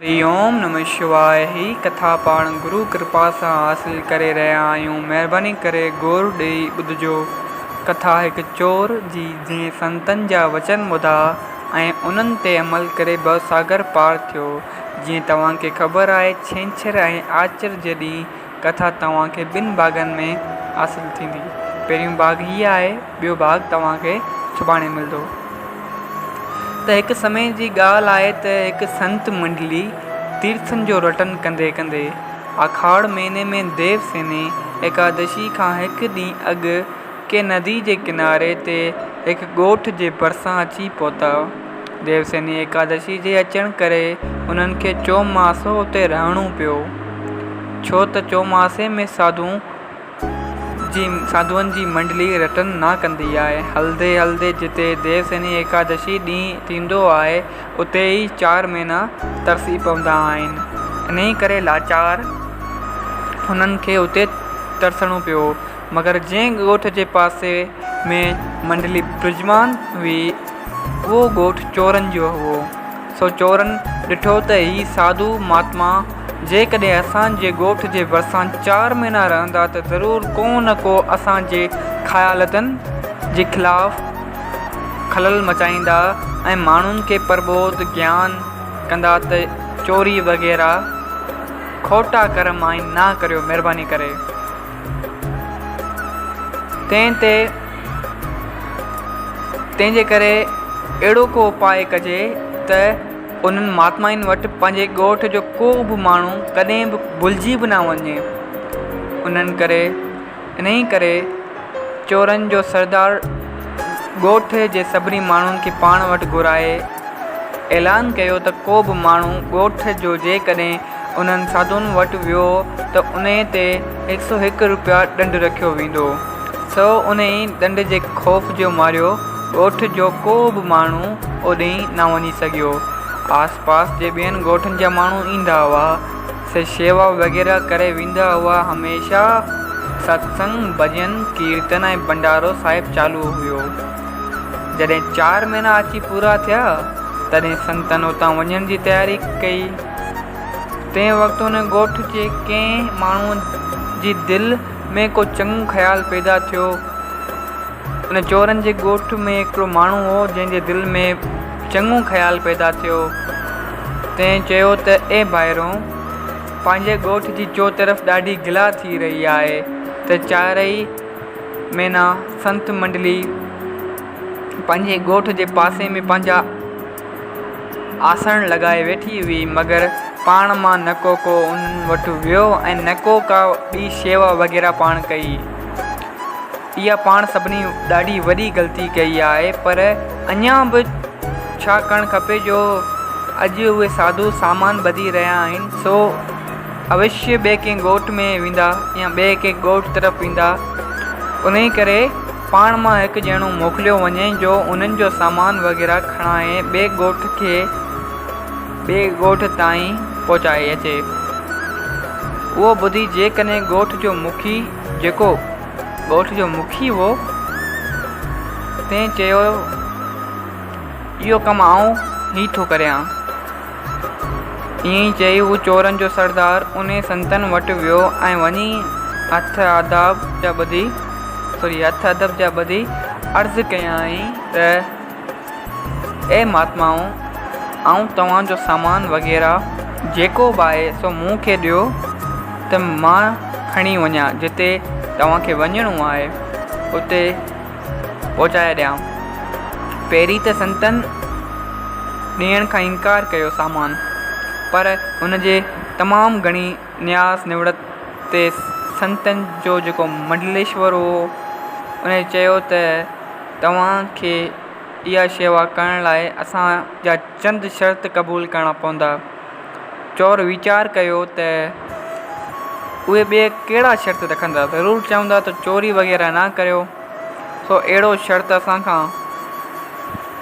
هري اوم نمه شواء هي ڪٿا پاڻ گرو ڪرپا سان حاصل ڪري رهيا آهيون مهرباني ڪري غور ڏئي ٻڌجو ڪٿا هڪ چور جي جنهن سنتن جا وچن ٻڌا ۽ انهن تي عمل ڪري ڀوساگر پار ٿيو جيئن توهان کي خبر آهي ڇنڇر ۽ آچر جي ڏينهن ڪٿا توهان کي ٻن ڀاڳن ۾ حاصل ٿيندي پهريون ڀاڳ هي آهي ٻيو ڀاڳ توهان کي سڀاڻي ملندو. ته هڪ سمي جي ڳالهه آهي ته هڪ سنت منڊلي تيرٿن جو رٽن ڪندي ڪندي آکاڙ مهيني ۾ ديوسيني ايڪادشي کان هڪ ڏينهن اڳ ڪنهن ندي جي ڪناري تي هڪ ڳوٺ جي ڀرسان اچي پهتا. ديوسيني ايڪادشي جي اچڻ ڪري انهن کي چوماسو اتي رهڻو پيو، ڇو ته چوماسي ۾ ساڌو جي ساڌوئن جي منڊلي رٽن نه ڪندي آهي. هلندي هلندي جتي ديوسيني ايڪادشي ڏينهن ٿيندو آهي، اتي ئي چار مهينا ترسي پوندا آهن. انهيء ڪري لاچار هنن کي اتي ترسڻو پيو. مگر جنهن ڳوٺ جي پاسي ۾ منڊلي برجمان هئي، اهو ڳوٺ چورن جو هو. سو چورن ڏٺو ته هي ساڌو مهاتما جيڪڏهن اسان جي ڳوٺ جي ڀرسان چار مهينا رهندا ته ضرور ڪو نه ڪو اسان جي خيالتن جي خلاف خلل مچائيندا ۽ ماڻهن کي پرٻوڌ گيان ڪندا ته چوري وغيره کوٽا ڪرم آهن نه ڪريو مهرباني ڪري تنهن تي تنهن جي ڪري اهڙو ڪو اپاء ڪجي ته انهن مهاتمائن وٽ پنهنجي ڳوٺ جو ڪو به ماڻهو ڪڏهن به ڀلجي به نه وڃي. انهن ڪري انهيء ڪري چورن جو سردار ڳوٺ جي سڀني ماڻهن کي پاڻ وٽ گهرائي اعلان ڪيو ته ڪو به ماڻهو ڳوٺ جو جيڪڏهن انهن ساڌوئن وٽ ويو ته انهيء تي هڪ سو هڪ روپيا ڏنڊ رکيو ويندو. سو انهيء ڏنڊ جي خوف جو ماريو ڳوٺ جو ڪو به ماڻهو اوڏانهن نه وڃي سگهيو. آس پاس جي ٻين ڳوٺن جا ماڻهو ايندا هئا، سي شيوا وغيره ڪري ويندا هئا. هميشه ستسنگ، ڀڄن، ڪيرتن ۽ ڀنڊارو صاحب چالو هيو. جڏهن چار مهينا اچي پورا ٿيا، تڏهن سنتن اتان وڃڻ جي تياري ڪئي. تنهن وقت ان ڳوٺ جي ڪنهن ماڻهوء جي دل ۾ ڪو چڱو خيال پيدا ٿيو. ان چورن جي ڳوٺ ۾ هڪڙو ماڻهو هو، جنهن جي دل ۾ چڱو خيال پيدا ٿيو. تنهن چيو ته اي ڀائرو! پنهنجي ڳوٺ جي چوطرف ڏاڍي گلا ٿي رهي آهي ته چارئي مهينا سنت منڊلي پنهنجي ڳوٺ جي پاسي ۾ پنهنجا آسڻ لڳائي ويٺي هئي، مگر پاڻ مان نڪو ڪو انهن وٽ ويو ۽ نڪو ڪا ٻي شيوا وغيره پاڻ ڪئي. اها پاڻ سڀني ڏاڍي وڏي غلطي ڪئي آهي، پر اڃا به ڇا ڪرڻ کپي جو اڄ اهي ساڌو سامان ٻڌي رهيا آهن، سو اوشيه ٻئي ڪنهن ڳوٺ ۾ ويندا يا ٻئي ڪنهن ڳوٺ طرف ويندا، انهي ڪري پاڻ مان هڪ ڄڻو موڪليو وڃي جو انهن جو سامان وغيره کڻائي ٻئي ڳوٺ کي ٻئي ڳوٺ تائين پهچائي اچي. اهو ٻڌي جيڪڏهن ڳوٺ جو مکي جيڪو ڳوٺ جو مکي هو، تنهن چيو، اهو ڪم آئون ئي ٿو ڪريان. ائين چئي هو چورن جو سردار انهي سنتن وٽ ويو ۽ وڃي هٿ آداب جا ٻڌي سوري هٿ ادب جا ٻڌي عرض ڪيائين ته اي مهاتمائو! آئون توهان جو سامان وغيره جيڪو به آهي سو مون کي ڏيو ته مان کڻي وڃان جتي توهان کي وڃڻو آهي اتي پهچائي ڏيان. پهرين ته سنتن ڏيڻ کان انڪار ڪيو سامان پر هن جي تمام گهڻي نياز نوڙت تي سنتن جو جيڪو منڊليشور هو ان چيو ته توهان کي اها شيوا ڪرڻ لاء اسان جا چند شرط قبول ڪرڻا پوندا. چور ويچار ڪيو ته اهي ٻئي ڪهڙا شرط رکندا، ضرور چوندا ته چوري وغيره نه ڪريو، سو اهڙو شرط اسان کان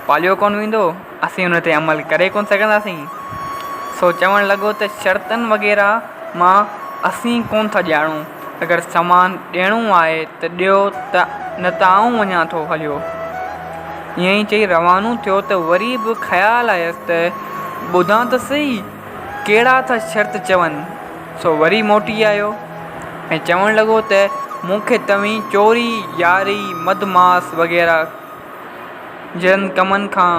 پاليو ڪونه ويندو، اسين ان تي عمل ڪري ڪونه سگهنداسين. سو چوڻ لڳو ته شرطن وغيره مان اسين ڪونه ٿا ڄاڻون، اگر سامان ڏيڻو آهي ته ڏيو ته نه ته آئون وڃان ٿو هليو. ائين چئي روانو ٿيو ته وري به خيال آيس ته ٻڌان ته سهي. ڪهڙا ٿا شرط چون. سو وري موٽي آيو ۽ چوڻ لڳو ته مون کي توهين چوري، ياري، مڌ ماس وغيره جهڙن ڪمن کان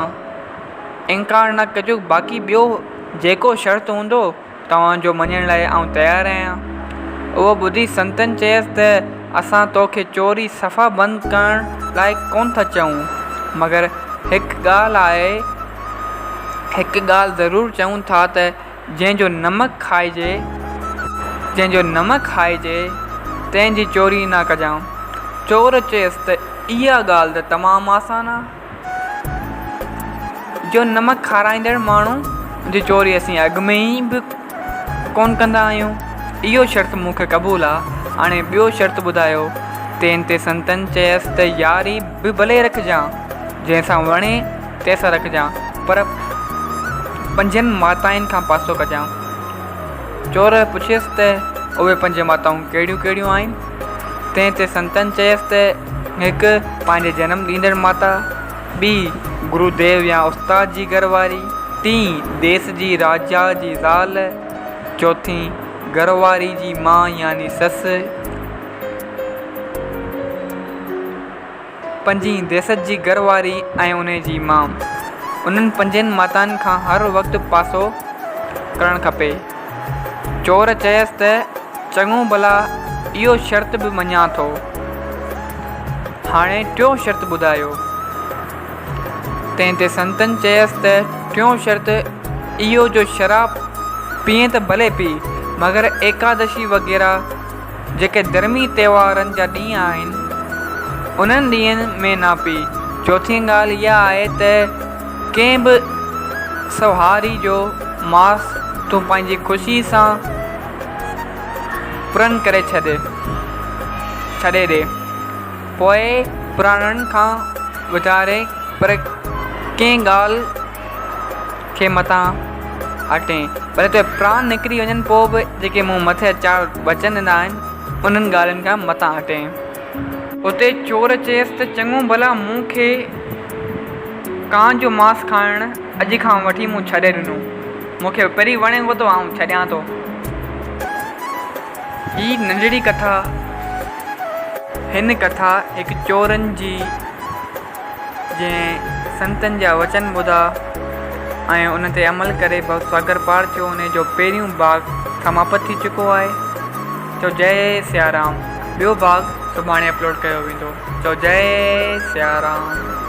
انڪار نه ڪجو باقي ٻيو جيڪو شرط هوندو توهان جو مڃڻ لاء آئون تيار آهيان. اهو ٻڌي سنتن چيس ته اسان توکي چوري صفا بند ڪرڻ لاء ڪونه ٿا چئون، مگر هڪ ڳالهه آهي، هڪ ڳالهه ضرور چئون ٿا ته جنهن جو نمڪ کائجي، جنهن جو نمڪ کائجي، تنهن جي چوري نه ڪجان. چور چيس ته اها ڳالهه ته تمام آسان آ. جو نمڪ کارائيندڙ ماڻهو جي چوري اسين اڳ ۾ ئي به ڪونه ڪندا آهيون. اهو شرط مون کي قبول آ. هاڻي ٻيو شرط ٻڌايو. تنهن تي سنتن چيس ته ياري به ڀلي رکجان، جنهن سان وڻي تنهن سان رکجان، پر پنجن ماتائن کان پاسو ڪجان. چور پڇيس ته اهي پنج ماتائون ڪهڙيون ڪهڙيون آهن؟ تنهن تي سنتن چيس ته هڪ پنهنجي جنم ڏيندڙ ماتا، ٻي گروديو يا استاد جي گهر واري، ٽين ديس جي راجا جي زال، چوٿين گهر واري جي ماء يعني سس، پنجين ديس جي گهر واري ۽ ان جي ماء. انهن پنجن ماتائن کان هر وقت پاسو ڪرڻ کپي. چور چيس ته چڱو ڀلا اهو شرط به مڃان ٿو. هاڻي ٽيون شرط ٻڌايو. تنهن تي سنتن چيس ته ٽيون شرط اهو جو شراب پيئين ته ڀلي پي، مگر ايڪادشي وغيره جيڪي ڌرمي تهوارن جا ڏينهن آهن، انهن ڏينهن ۾ نه پي. چوٿين ڳالهه اها آهي ته ڪنهن به سوهاري جو ماس تون پنهنجي خوشيء سان پرن ڪري ڇڏ، ڇڏي ڏي. پوء پراڻن کان وڌاري پر ڪنهن ڳالهه کي متان هٽين. ڀلي تنهنجا پراڻ نڪري وڃن پوء به جيڪي مون مٿي چار وچن ڏنا آهن، انهن ڳالهين کان متان هٽين. اتي چور چيس ته چڱو ڀلا مون کي ڪانء جو ماس کائڻ اڄ کان وٺي مون ڇڏي ڏنو. مون کي پرين وڻي ڪو ٿو آئون ڇڏيان ٿو. هي ننڍڙي ڪٿا هن ڪٿا هڪ چورن جي جنهن سنتن جا وچن ٻڌا ۽ ان تي عمل ڪري ڀو ساگر پار ٿيو انهي جو پهريون ڀاڳ سماپت ٿي چڪو آهي. چئو جئي سيارام. ٻيو ڀاڳ سڀاڻي اپلوڊ ڪيو ويندو. چئو جئي سيارام.